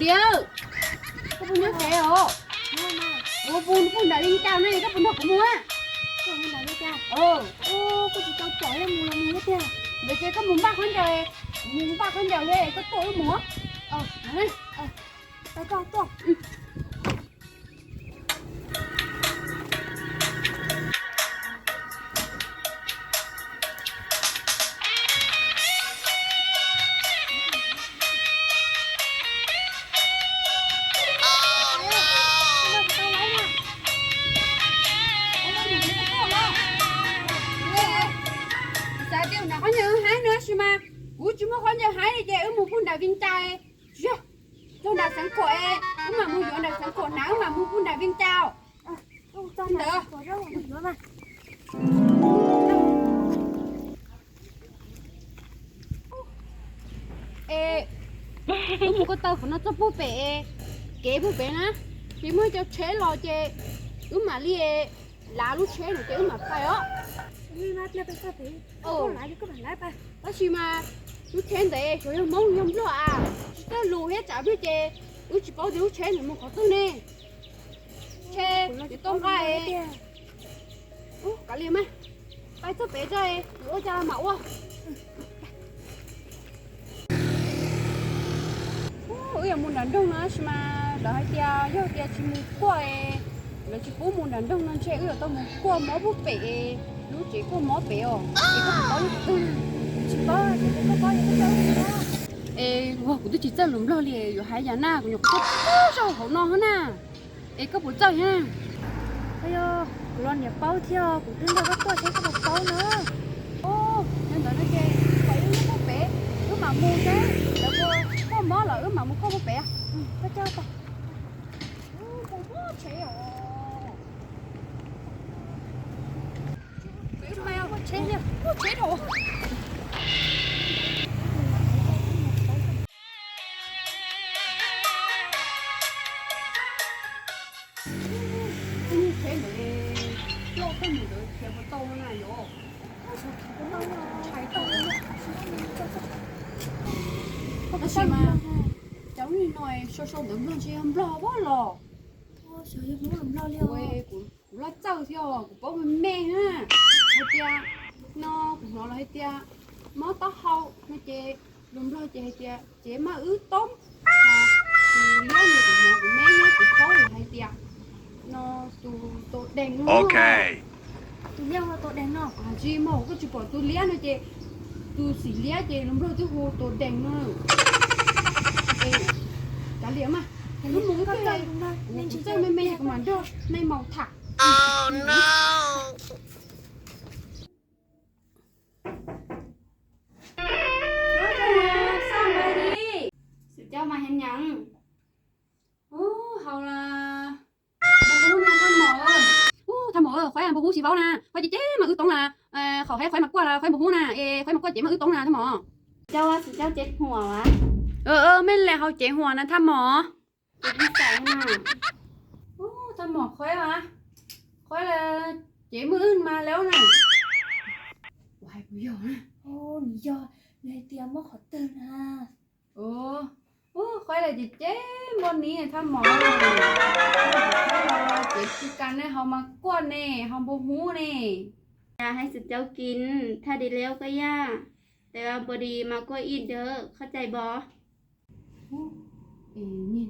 Tiag, koj puas nyob tsev os? Kuv puas mus nram Vias Cas ne, koj puas nrog kuv mus a? Ntawd ces koj mus npaj khaub ncaws, mus npaj khaub ncaws thiab koj tuaj wb mus. Xav tias nram qhov ncaws haib no tab sis mas kuv tsis muaj qhov ncaws haib li ces wb mus pug nram Vias Cas. Tsis yog, txog nram Xeev Khuam es wb mam mus yuav nram Xeev Khuam hnav wb mam mus pug nram Vias Cas. Ntawd. Es wb mus ko taw qhov no txog puag pem, kev puag pem na, ces muaj cov tsheb los ces wb mam li lav lub tsheb no ces wb mam pais os. Tab sis mas lub tsheb ntawd xyov yog Hmoob yog Nplog a, tsis txawj lus thiab tsam pliag ces wb tsis paub tias lub tsheb ntawd mus qhov twg ne. Tsheb tsis tau nqa. Kav liam mas, pais txog pem tso, ua cas mam ua. Wb yuav mus nram nroog no tab sis mas lawv hais tias yog tias tsis mus kuaj, lawv tsis pub mus nram nroog no ntshe wb yuav tau mus kuaj mob puag pem, lub tsev kuaj mob pem os. Es koj puas paub, tsis paub, es kuv twb tsis txawj lus Nplog li, yuav hais yam na, kuv nyuam qhuav tuaj txog hauv no na. Es koj puas txawj thiab? Kuv los niam paub thiab, kuv twb nrog koj tuaj seb koj puas paub na. Yog ntawd no ces pais wb lub puag pem, wb mam mus seb lawv kuaj mob lawm wb mam mus kuaj puag pem. Koj coj tau. Tsheb, tsheb dhau. Tsheb ntawd, loj kawg ntawd khiav puas tau na yom? Tab sis mas cov lub no sau sau ntawv Nplog ntshe yog Nplog pab los. Kuv laj txawj thiab kuv paub me me na. Hais tias no kuv hnov lawv hais tias mob taub hau no ces lus Nplog ces hais tias cev maj wb toob. Tus liab no kuv hnov kuv me nyob kuv paub lawv hais tias no tus tua dees no. Tus liab hu tua dees no. Tsis mas koj tsis pom tus liab no ces tus xim liab ces lus Nplog twb hu tua dees no. Kav liam mas, wb mus wb txawj, kuv tsis txawj me me kuv mam nrog nej mus tham. Xwm Cau mas heev nyav. Ub, haus las. Ub, na Thaj Mom. Ub, Thaj Mom, qhov npua hub xi vaub na, qhov cev cev mas wb toob las, qhov hais qhov mas kuaj las qhov npua hub na, es qhov mas kuaj cev mas wb toob na Thaj Mom. Cau, Xwm Cau cev huam as. Me lam haus cev huam na Thaj Mom. Ub, Thaj Mom, qhov, qhov las cev mas wb mas lawm na. Ua hais kuv yog na. Nws yog, nws hais tias muab qhov twg na. Ub, qhov las cev cev npua ni Thaj Mom. Cev tsis kas ne, haus mas kuaj ne, haus npua hub ne. Yog hais Xwm Cau kis, Thaj Di Leo koj yaj,แต่ว่าพอดีมาก็อิดเด้อ เข้าใจบ่?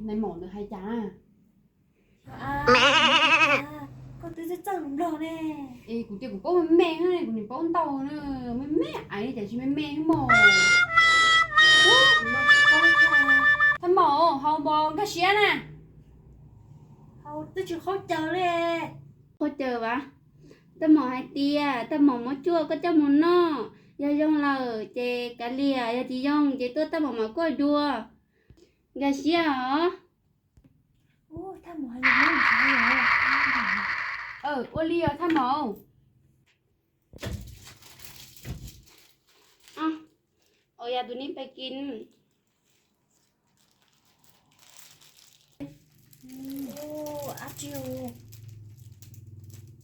Nais Maum ntawd hais cas? Koj twb txawj txawj lus Nplog ne. Es kuv tias kuv paub me me, kuv nim paub ntau na, me me ais cas tsis me me mos. Thaj Maum, haus npua nkag siab na. Haus twb tsis khaub caws li. Khaub caws as? Thaj Maum hais tias Thaj Maum muab cuaj koj coj mus noj, yog zoo lawm ces kav liam, yog tsis zoo ces tuaj Thaj Maum mam kuaj dua. Nkag siab os. Ua li os Thaj Maum. Ua yog tus ni pais kis.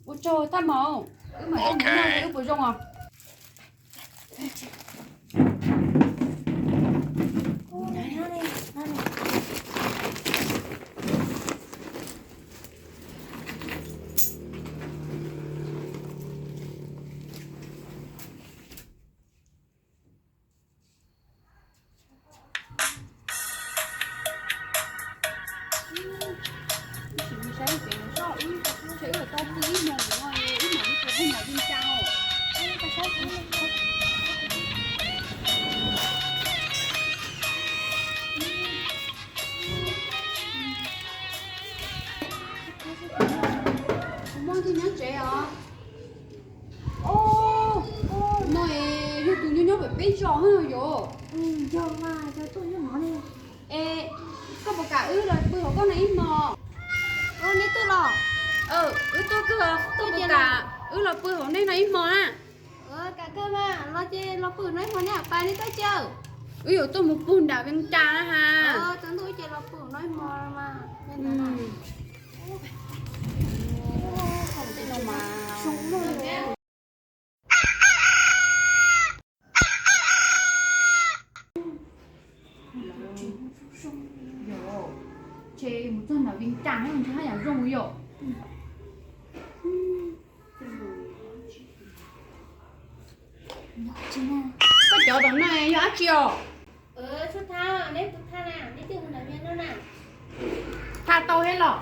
Ua tsaug Thaj Maum, wb mam noj wb puas zoo os. Kuv muaj tus nyob tsev os. No es yog tus nyob nyob pem peb zos yog? Yog mas, yog tuaj nyob no ne. Es koj puas kam wb los pw hauv koj no ib hmo? Neb tuaj los? Wb tuaj kawg, koj puas kam wb los pw hauv nej no ib hmo na? Kam kawg mas, los ces los pw no ib hmo ne, pab neb tuaj cia. Wb yuav tuaj mus pw nram Vees Cas na ha. Tsaus ntuj ces los pw no ib hmo mas. Ces mus txog nram Vees Cas ntshe haj yam zoo yom. Koj cov tom no yog dab tsi os? Tha tau thiab los?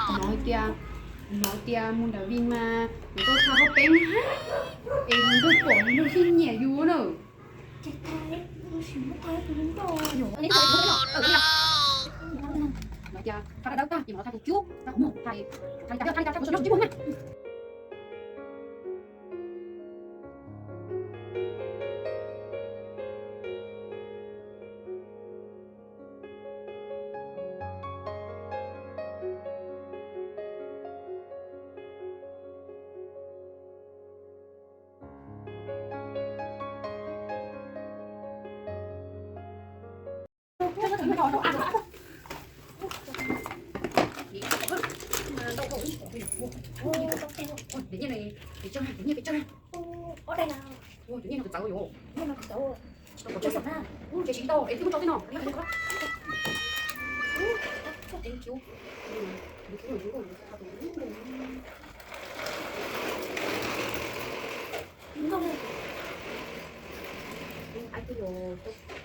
Hnov tias, hnov tias mus nram Vees mas kuv tau tha hauv peev, es nws twb pom nws twb nyiam yus na. Hnov tias tha dawb tag ces mam tha tus cub, tha qhov muag, tha li cas, tha li cas, tha kuv sawv no kuv tsis muag na.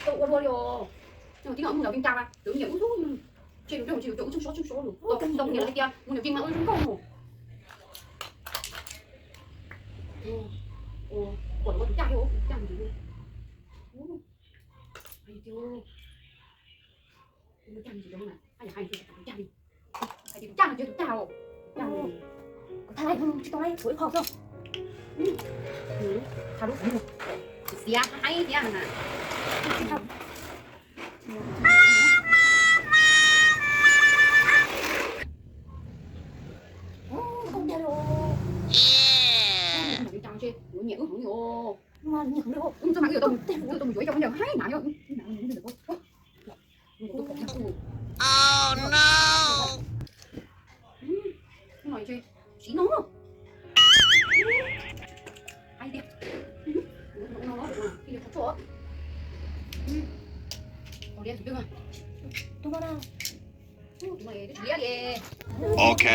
Tau ua dua li os. Tib no wb mus nram Vees Cas mas lawv nyiam wb, ntshe lawv ntshe yuav coj wb tshooj sob tshooj sob lawm. Tau niam hais tias mus nram Vees mas ua zoo nkauj no. Ua, ua tus caj thiab, tus caj ntsis. Tus caj ntsis, tus caj ntsis, tus caj ntsis. Hais tias tus caj no ces tus caj os. Kuv tha laiv tsis tau laiv, kuv ib qho xwb. Tha lub kuv xiav haib thiab na. Nyiam wb heev li os. Wb txoj mas wb yuav tau mus yuav ib co khaub ncaws haib hnav yog. Siv no. Hais tias Ok.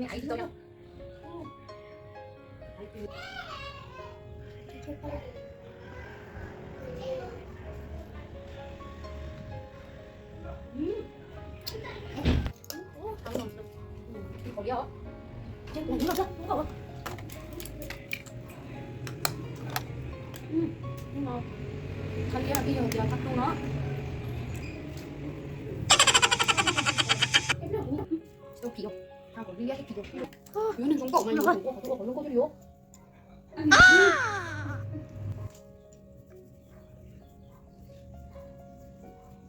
Tsis tau phim, tha kom liab thiab phim. Yuav neeg zoo nkauj mas yus ua qhov ua qhov zoo nkauj thiaj li.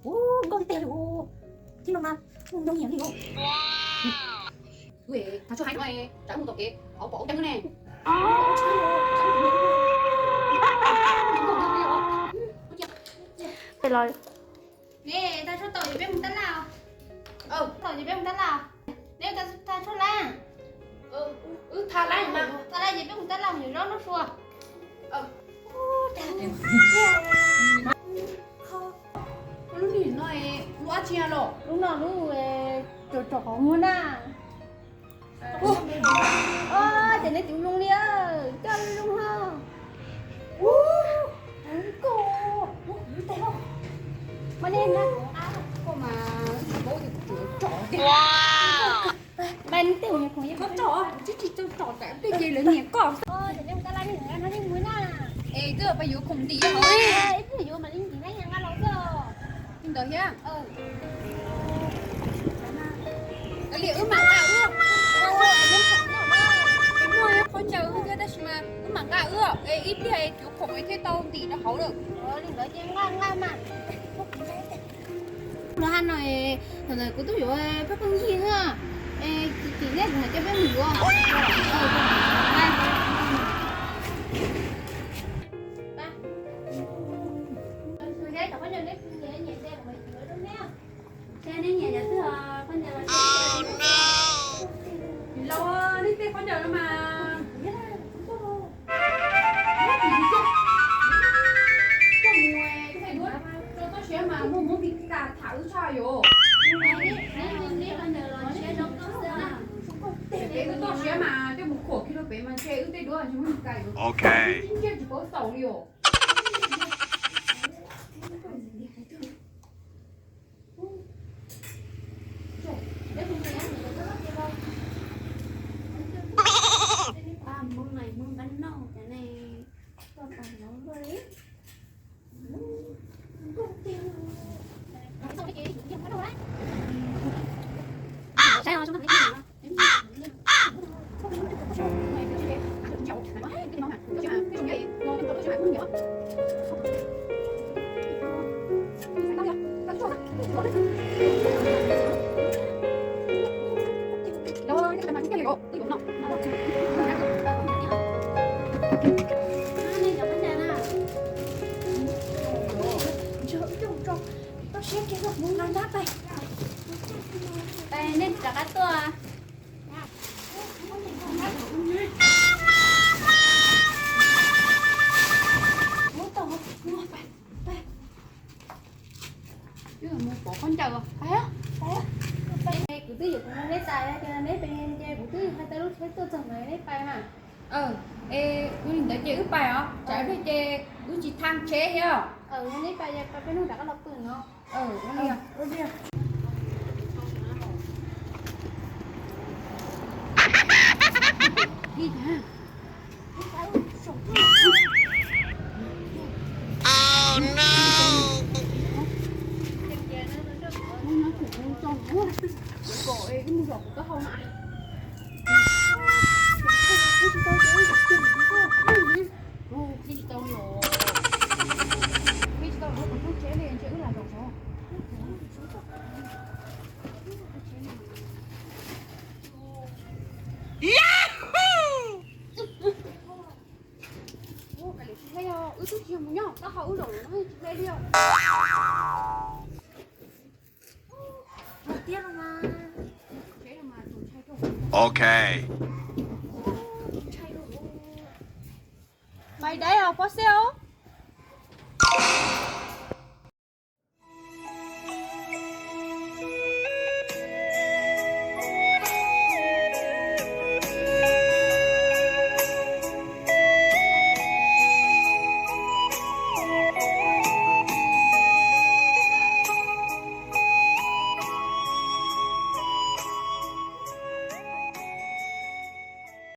Ub, nkauj tiag tiag li. Tib no mas ntoo nyiam li. Thav tshuaj haib no, tsam mus tom kev hauv pom ua ceeb ne. Peb los. Ne, thav tshuaj tau ces peb mus tab laj. Tau ces peb mus tab laj. Ne, thav tshuaj laj. Wb tha laj mas, tha laj ces peb mus tab laj mus yuav zaub noj sua. Lub nim no lub dab tsi los? Lub no lub tsom tsom qhov muag na. Ces neb tus loo li, coj loo ho. Koj mas koj mas paub tias kuv tseem tsom tiag. Tso, tsis tsis tso tso, tej ces lawv nyiam koj. Es twb pab yuav khoom ntim hauv. Li ntawd thiab. Kav liam wb mam nqa wb. Muaj qhov chaw thiab tab sis mas wb mam nqa wb es ib pliag es yuav khoom es thiaj tau ntim rau hauv lawm. Li ntawd ces nqa nqa mas. Lub hab no, thaum ntawd kuv twb yuav peb phooj ywg na, es tim nej kuv mam coj peb mus yuav. Los, nej tej khaub ncaws no mas coj mus, coj mus tso toj siab mas muaj Hmoob Meskas tham wb tshaj yom. Peb toj siab mas coj mus khuam kiag rau pem mas ntshe wb tej duab tsis muaj Meskas yom. Ib tsiab tsis paub xaus li os. Nej rov qab tuaj. Wb mus pov khaub ncaws. Kuv twb yuav kuv neb tais tias neb pes nce, kuv twb hais tau lub tsheb tuaj txog ntawd neb pais mas. Es ua li ntawd ces wb pais os, tsam ib pliag ces wb tsis thaj tsheb thiab. Neb pais, peb hnub rov qab los pw no. Wb twb tsis yog mus nyob taub hau wb zaum no tsis hle li os. Ok. Pais dai os, pob xeb os.